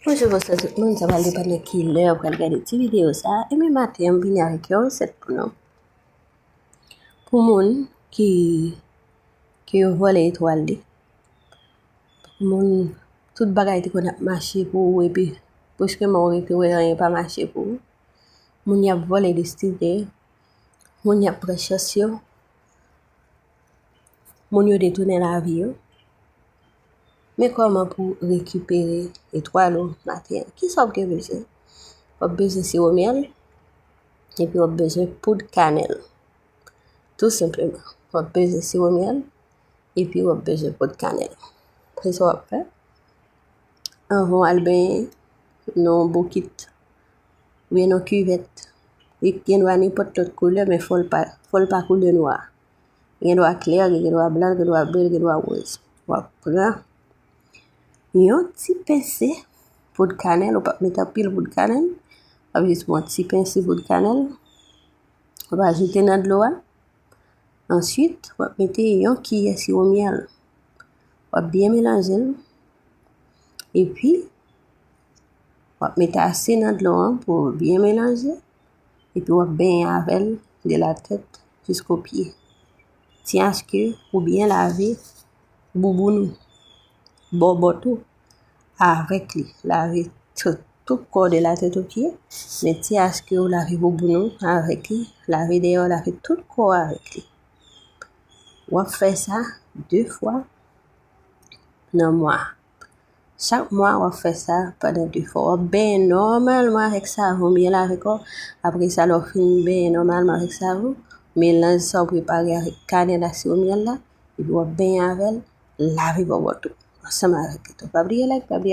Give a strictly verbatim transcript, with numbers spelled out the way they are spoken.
Bonjou, bonswa tout moun, sa pral depann nan ki lè w pral gade ti videyo sa a. Ebyen, maten an, m vini avèk yon resèt pou nou. Pou moun ki, ki yo vòlè etwal li. Pou moun, tout bagay te konn ap mache pou ou, epi bruskeman ou rete wè anyen pa mache pou ou. Moun y ap vòlè destine, moun y ap pran chans yo, moun yo detounen lavi yo. Men kòman pou rekipere etwal ou maten an? Kisa w gen bezwen? W ap bezwen siwo myèl, epi w ap bezwen poud kanèl. Tou senpleman, w ap bezwen siwo myèl, epi w ap bezwen poud kanèl. Apre sa w ap fè, anvan w al benyen, nan yon bokit, oubyen nan kivèt. Li gen dwa nenpòt lòt koulè, men fò l pa, fò l pa koulè nwa. Gen dwa klè, gen dwa blan, gen dwa ble, gen dwa woz. W ap pran yon ti pense poud kanèl, ou p ap met anpil poud kanèl, w ap jis pran yon ti pense poud kanèl, w ap ajoute nan dlo a. Answit, w ap mete yon kiyè siwo myèl. W ap byen melanje l. Epi, w ap mete ase nan dlo an pou byen melanje. Epi, w ap benyen avè l de la tèt jisko pye. Ti aske ou byen lave bouboun ou, bòbòt ou, avèk li. Lave tout, tout kò w de la tèt o pye, men ti aske w lave bouboun ou avèk li, lave dèyè w, lave tout kò w avèk li. W ap fè sa de fwa nan mwa a. Chak mwa, w ap fè sa pandan de fwa. W ap benyen nòmalman avèk savon, byen lave kò. Apre sa, lè w fin benyen nòmalman avèk savon, melanj sa w prepare avèk kanèl a siwo myèl la, epi w ap benyen avè l, lave bòbòt ou ansanm avèk li tou. Pa bliye like, pa bliye